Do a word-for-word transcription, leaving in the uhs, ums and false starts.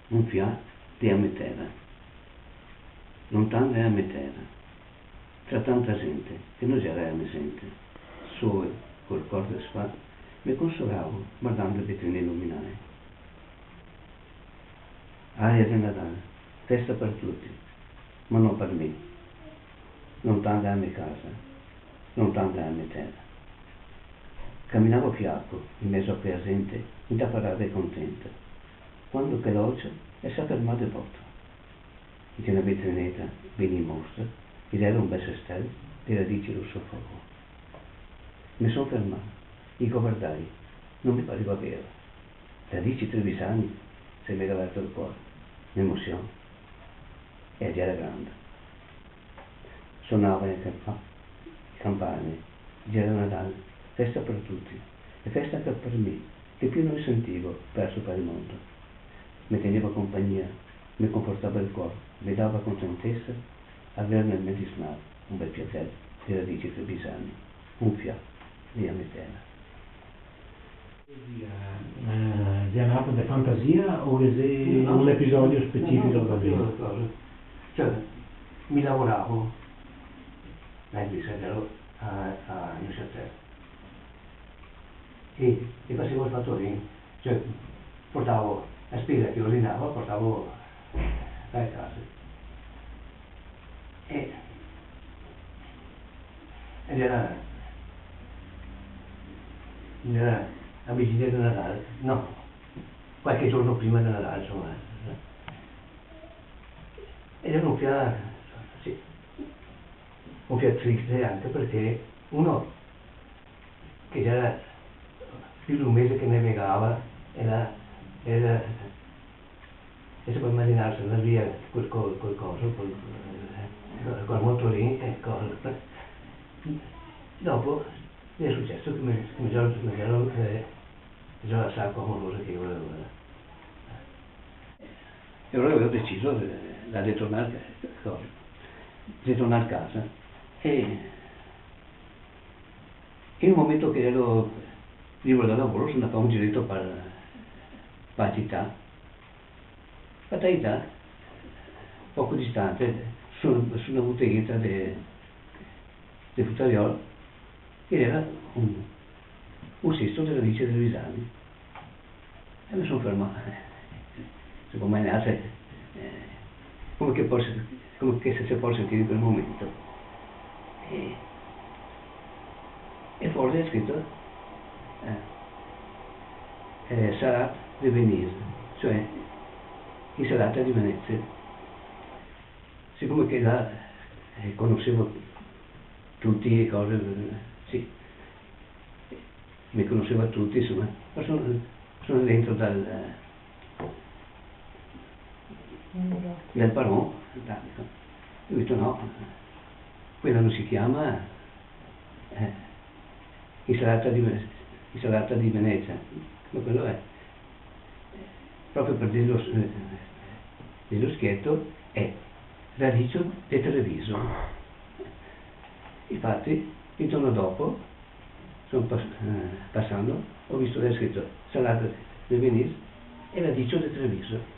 Un fià de a me tera. Lontan da a me tera, tra tanta zente che no gera a me zente, solo col cor desfà, me consolavo vardando e vetrine iluminae. Aria de Nadal, festa par tuti, ma no par mi. Lontan da a me casa, lontan da a me tera. Caminavo fiaco in mezo a quea zente, intaparada e contenta, quando che l'ocio el s'à fermà de boto. Inte na vetrineta ben in mostra, ghe gera un bel sestel de radici roso fogo. Me son fermà, i go vardai, no me pareva vera. Radici trevisani, se me ga verto el cor, l'emosion, e gera granda. Sonava e canpa-, campane, gera Nadal, festa par tuti, e festa anca par mi, che più no me sentivo perso par el mondo. Me tegneva compagnia, me confortava el cor, me dava contentesa aver nel me disnar un bel piatel de radici trevisani, un fià de a me tera. Eh, xe na roba de fantasia o xe un episodio specifico? No, no, no, no, no, proprio da vita. Cioè, mi lavoravo, eh, mi sa che ero a, a Neuchâtel. E, e fasevo el fatorin, cioè, portavo la spesa che ordinavo, portavo a casa. E, e gera, gera a vigilia de Nadal, no, qualche giorno prima de Nadal, insoma, eh. E gera un fià, sì, un fià triste anca parché uno che gera più de un mese che nevegava, e la, e la, e se pol imaginarse, andar via col, col, col coso, col, eh, col motorin, e col, dopo xe suceso che me, che me gero, me gero, eh, me gero lasà co l'amorosa che volevo, eh. E alora gavevo deciso de, de tornar, de tornar casa. E in un momento che gero libero dal lavoro, so ndà a far un gireto par, par la cità. Fatalità, poco distante, su, su na botegheta de, de frutariol, che gera un, un sesto de radici trevisani. E me son fermà. Se pol imaginarse, eh, come che pol se, come che se, se pol sentir in quel momento. E, e fora gera scrito, eh, eh, salade de Venise, cioè insalata di Venezia. Sicome che là, eh, conosevo tuti e cose, eh, sì, me conoseva tuti, insoma, ma son, son dentro dal, dal paron, dal, go dito: "No, quela no se ciama, eh, insalata di Vene-, insalata di Venezia, ma quela xe, proprio par dirlo, eh, dirlo schieto, xe radicio de Treviso." Infati, el giorno dopo, son pas-, eh, pasando, go visto che gera scrito salade de Venise e radicio de Treviso.